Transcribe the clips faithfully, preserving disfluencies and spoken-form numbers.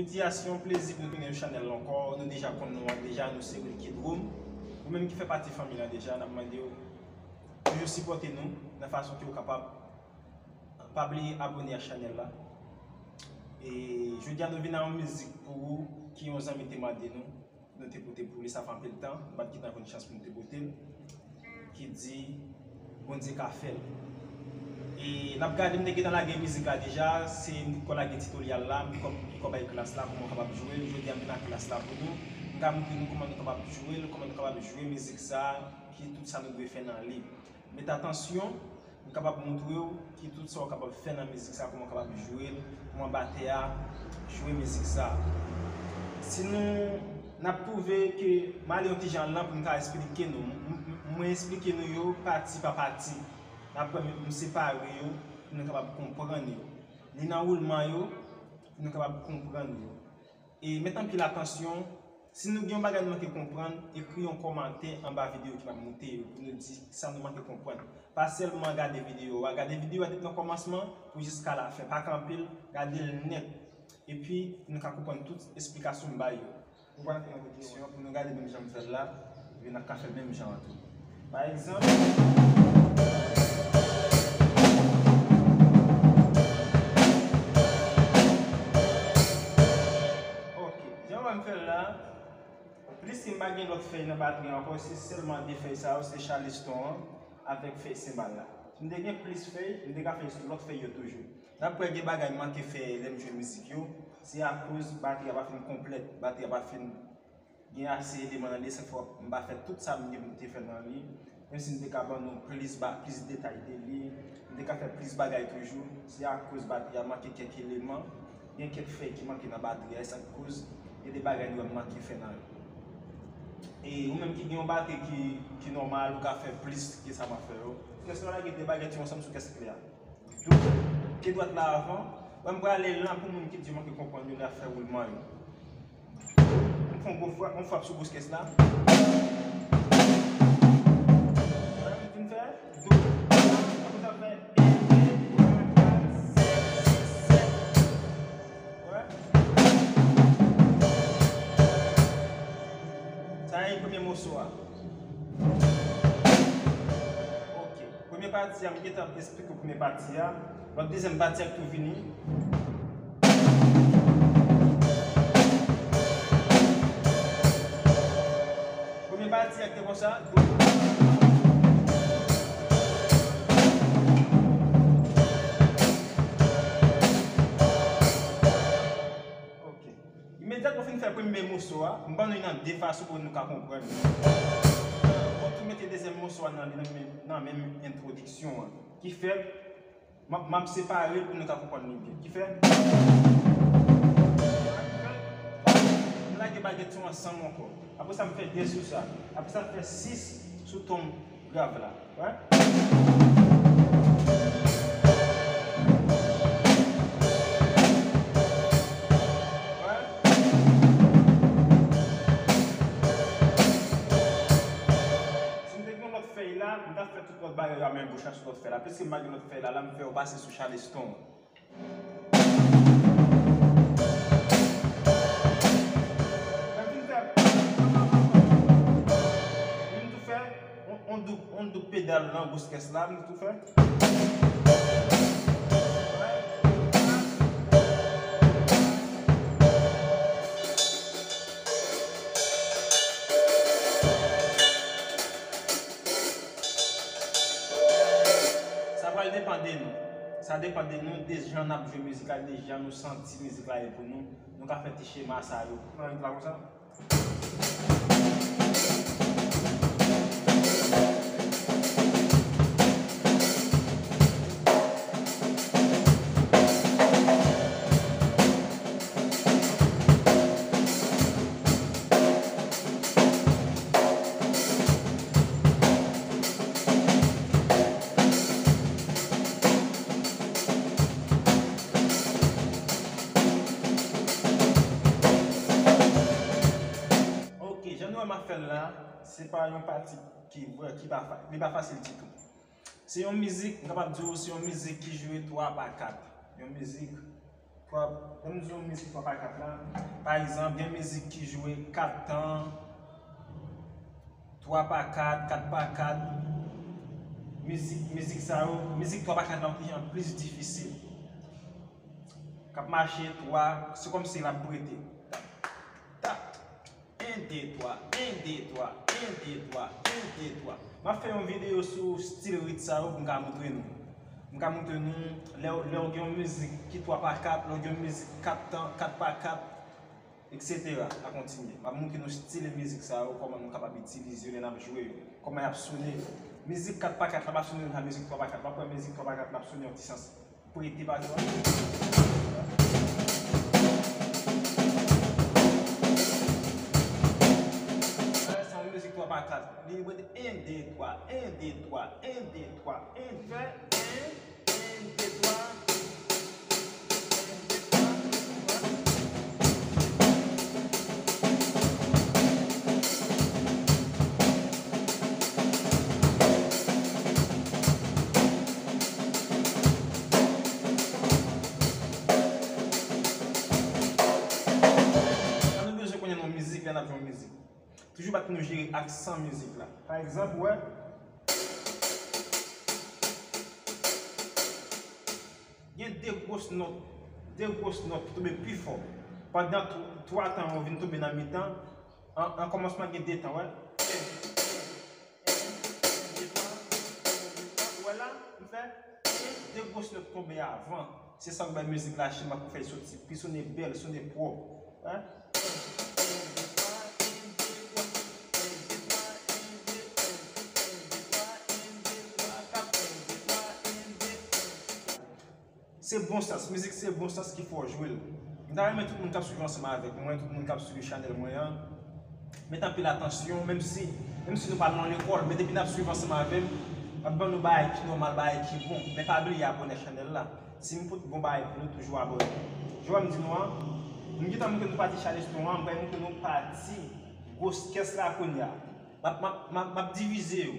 Jodi a, se yon plezi pou nou tounen sou chanèl la ankò. Nou deja konn nou an deja, nou se Wilky Drum. Ou menm ki fè pati fanmi la deja, n ap mande w toujou sipòte nou nan fason ke w kapab. Pa bliye abòne ak chanèl la. E jodi a, nou vin ak yon mizik pou ou ki yon zanmi te mande nou. Nou te pote pou li, sa fè anpil tan, nou pa t gentan jwenn chans pou nou te pote l, ki di Bondye ka fè l. E n ap gade, m te gentan lage mizik la deja, se m ki kò lage titoryal la, m ki kò, m ki kò bay klas la, kòman w kapab jwe l. Jodi a, m vin ak klas la pou nou. M ka montre nou kòman nou kapab jwe l, kòman nou kapab jwe mizik sa, ki tout sa nou dwe fè nan li. Met atansyon, m kapab montre w ki tout sa w kapab fè nan mizik sa, kòman w kapab jwe l, kòman batè a jwe mizik sa. Si nou, n ap twouve ke m ale yon ti jan lan pou m ka esplike nou. M, m, mwen esplike nou yo pati pa pati. Apre, m, m separe yo pou nou kapab konprann yo. Li nan woulman yo pou nou kapab konprann yo. E met anpil atansyon, si nou gen yon bagay nou manke konprann, ekri yon kòmantè anba videyo ki p ap moute yo pou nou di sa nou manke konprann. Pa sèlman gade videyo a, gade videyo a depi nan kòmansman pou jiska lafen. Pa kanpe l, gade l nèt. Epi, pou nou ka konprann tout esplikasyon m bay yo. Nou pral fè yon repetition pou nou gade menm jan m fè l la. Epi n ap ka fè menm jan an tou. Pa egzanp, ok, jan w wè m fè l la, pliske m pa gen lòt fèy nan batri ankò, se sèlman de fèy sa yo, se chaliston an avèk fèy senbal la. Si m te gen plis fèy, m te ka fè lòt fèy yo toujou. N ap wè gen bagay m manke fè lè m jwe mizik yo, se akoz batri a pa fin konplèt, batri a pa fin gen ase eleman nan li, sa fè m pa fè tout sa m gen pou m te fè nan li. Menm si m te ka ban nou plis ba-, plis detay de li, m te ka fè plis bagay toujou, se akoz batri a manke kèk eleman, gen kèk fèy ki manke nan batri a, e sa k koz gen de bagay nou wè m manke fè nan li. E ou menm ki gen yon batri ki, ki nòmal, ou ka fè plis ke sa m ap fè yo. Kès la lage de bagay ti ansanm sou kès klè a. Pye dwat la avan. Wè m prale lan pou moun ki di yo manke konprann yo lè ap fè woulman yo. M fè yon gwo frap, yon frap sou gwo kès la. Wè, m fin fè do. Apre sa, m fè de, de, twa, kat, senk, sis, sèt. Wè. Sa e premye moso a. Ok. Premye pati a, m gentan esplike w premye pati a. Lòt dezyèm pati a k tou vini. Premye pati a k te konsa. Ok. Imedyatman w fin fè premye moso a, m ban nou li nan de fason pou nou ka konprann. Ou tou mete dezyèm moso a nan li nan menm, nan menm entwodiksyon an. Ki fè, m ap, m ap separe l pou nou ka konprann li byen. Ki fè, m lage bagèt yo ansanm ankò. Apre sa, m fè de sou sa. Apre sa, m fè sis sou ton grav la. Wè? Wè? Si m te gen yon lòt fèy la, m t ap fè tout lòt bagay yo a men goch la sou lòt fèy la. Piske m pa gen lòt fèy la, la m fè yo pase sou chaleston. Lè m fin fè, m tou fè on, on doub, on doub pedal nan gwo kès la, m tou fè. Sa pral depann de nou. Sa depann de nou, de jan n ap jwe mizik la, de jan nou santi mizik la ye pou nou. Nou ka fè ti chema sa yo. Nan rit la konsa. Ok, jan nou wè m ap fè l la, se pa yon pati ki vrè, ki pa fa-, li pa fasil ditou. Se yon mizik, m kapab di w, se yon mizik ki jwe twa pa kat. Yon mizik Twa, lè m di yon mizik twa pa kat la, pa egzanp, gen mizik ki jwe kat tan, twa pa kat, kat pa kat. Mizik, mizik sa yo, mizik twa pa kat la, yon jan plis difisil. K ap mache twa, se kòmsi l ap prete. Tap, tap. En, de, twa, en, de, twa, en, de, twa, en, de, twa. M ap fè yon videyo sou stil rit sa yo pou m ka montre nou. M ka montre nou lè, lè w gen yon mizik ki twa pa kat, lè w gen yon mizik kat tan, kat pa kat, etsetera. A kontinye. M ap montre nou stil mizik sa yo, kòman nou kapab itilize yo lè n ap jwe yo, kòman y ap sone. Mizik kat pa kat la pa sone nan mizik twa pa kat. W ap wè mizik twa pa kat la ap sone yon ti sans. Prete pa twa. Sa yon mizik twa pa kat. Li rete en, de, twa, en, de, twa, en, de, twa, en, fè en, en, de, twa, en, de, twa, twa. Sa nou bezwen konnen nan mizik, lè n ap jwe yon mizik. Toujou bat pou nou jere aksan mizik la. Pa egzanp, ou wè, gen de gwos nòt, de gwos nòt ki tonbe pi fò. Pandan tw-, twa tan yo vin tonbe nan mitan, an, an kòmansman gen de tan, wè. Ou wè la, m fè de gwos nòt tonbe avan. Se sa k bay mizik la chema pou fè l soti, pi sone bèl, sone pwòp. Hein? Se bon sans, mizik se bon sans ki fè w jwe l. M ta renmen tout moun k ap swiv ansanm avèk mwen, tout moun k ap swiv chanèl mwen an, mete anpil atansyon, menm si, menm si nou pa al nan lekòl, men depi n ap swiv ansanm avè m, m ap ban nou bagay ki nòmal, bagay ki bon. Men pa bliye abòne chanèl la. Si m pote bon bagay pou nou, toujou abòne. Jan m di nou an, m gentan montre nou pati Charleston an, m pral montre nou pati gwos kès la kounye a. M ap, m ap, m ap, m ap divize yo.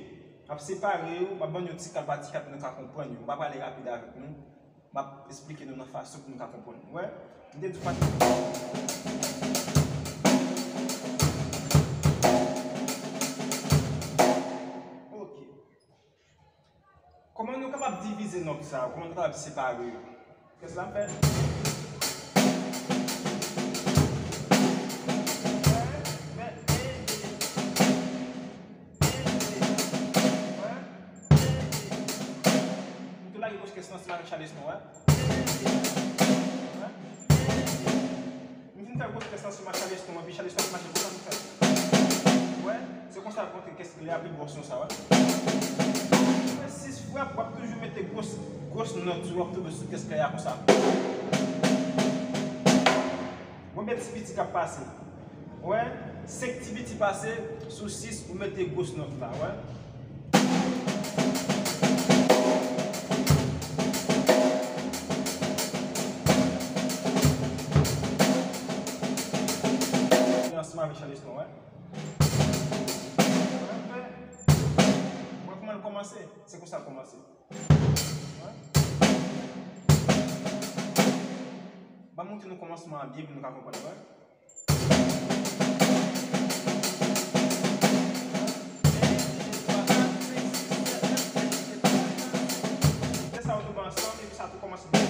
M ap separe yo, m ap ban nou ti kat pa ti kat pou nou ka konprann yo. M pa prale rapid avèk nou. M ap esplike nou nan fason pou nou ka konprann. Ou wè? M te di w pa. Ok. Kòman nou kapab divize nòt sa yo? Kòman nou kapab separe yo? Kès la m fè? Fè, fè, e, e, e, e. Wè? E, e. M tou lage gwos kès lan ansanm avèk Charleston, wè? E, e. Wè? E, e. M fin fè gwos kès lan sou Charleston, epi Charleston ap mache konsa m fè. Wè, se konsa l ap monte kès li a pi bò sou sa, wè. Wè, sis frap, w ap toujou mete gwos, gwos nòt sou, w ap tonbe sou kès li a konsa. Bon, bèl ti biti k ap pase. Wè, senk ti biti pase sou sis, ou mete gwos nòt la, wè. Ansanm avèk Charleston, wè. Wè kòman l kòmanse? Se konsa l kòmanse. Wè. M ap montre nou kòmansman an byen pou nou ka konprann, wè. Lè sa yo tonbe ansanm, epi sa tou kòmanse byen.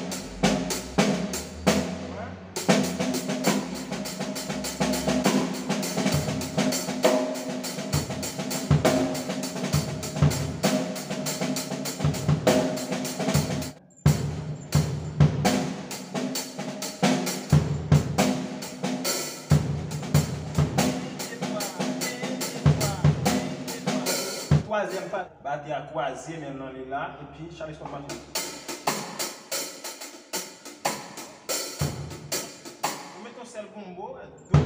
Twazyèm pa, batè a twazyèm men l nan li la, epi Charleston mache. Ou mete yon sèl konbo, do, twa.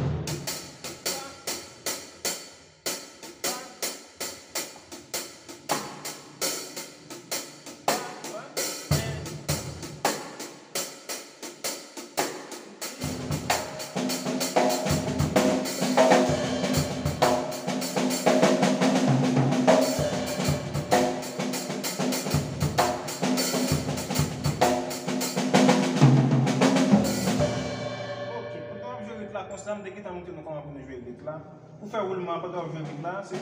M te gentan montre nou kòman pou nou jwe rit la. Pou fè woulman an pandan w ap jwe rit la, se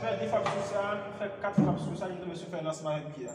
Fè de frap sou sa, fè kat frap sou sa, nou tonbe sou fè lansman avèk pye a.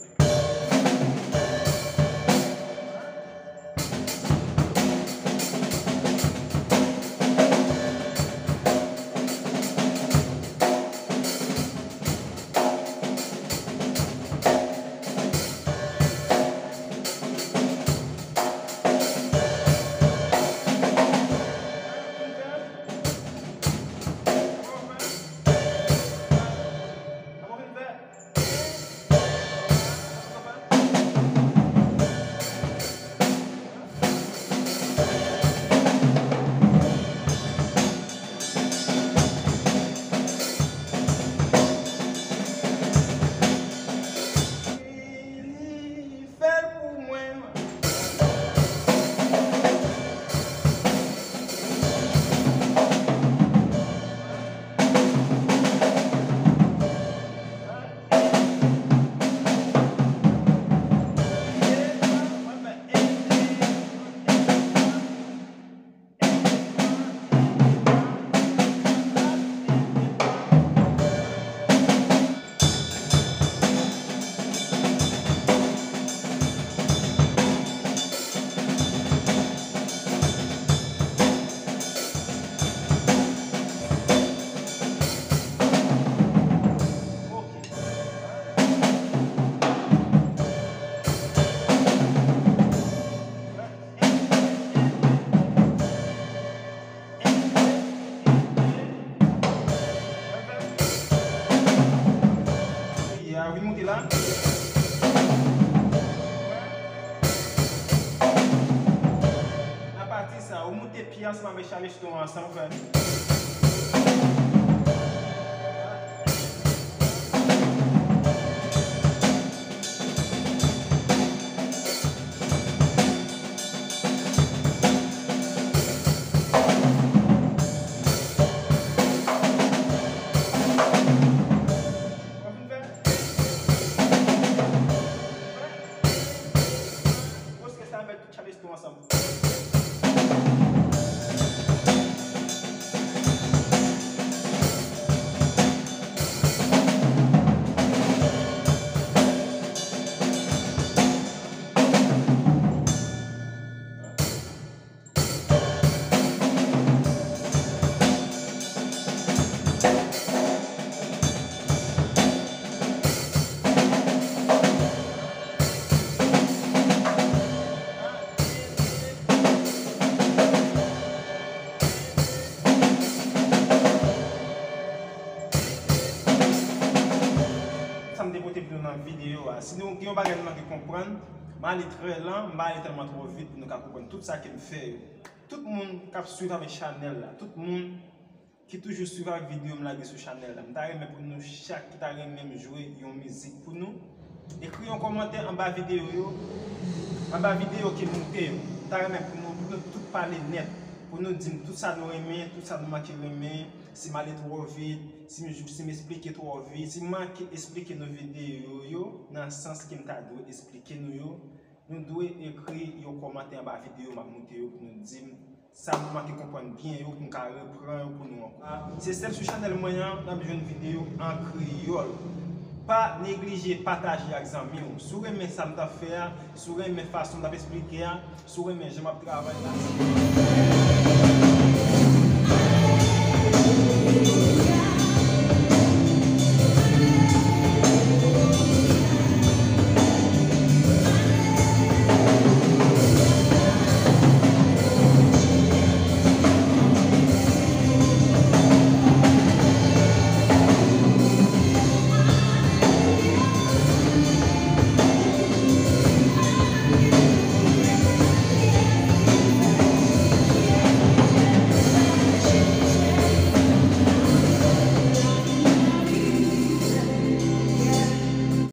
Fè l pou mwen. Ya, vin moute la. Apati sa, ou moute pye ansanm avèk Charleston ansanm, frè. Woske sa met tout Charleston ansanm. Sa m te pote pou nou nan videyo a. Si nou gen yon bagay nou manke konprann, m ale trè lan, m pa ale tèlman twò vit pou nou ka konprann tout sa ke m fè yo. Tout moun k ap swiv avèk chanèl la, tout moun ki toujou swiv avèk videyo m lage sou chanèl la, m ta renmen pou nou chak ki ta renmen m jwe yon mizik pou nou, ekri yon kòmantè anba videyo yo, anba videyo ke m moute yo. M ta renmen pou nou, pou nou tout pale nèt, pou nou di m tout sa nou renmen, tout sa nou manke renmen, si m ale twò vit, si m, si m esplike twò vit, si m manke esplike nou videyo yo nan sans ke m ta dwe esplike nou yo. Nou dwe ekri yon kòmantè anba videyo m ap moute yo pou nou di m sa nou manke konprann byen yo, pou m ka reprann yo pou nou ankò. Se sèl sou chanèl mwen an n ap jwenn videyo an kreyòl. Pa neglije pataje ak zanmi w. Si w renmen sa m t ap fè a, si w renmen fason m t ap esplike a, si w renmen jan m ap travay la,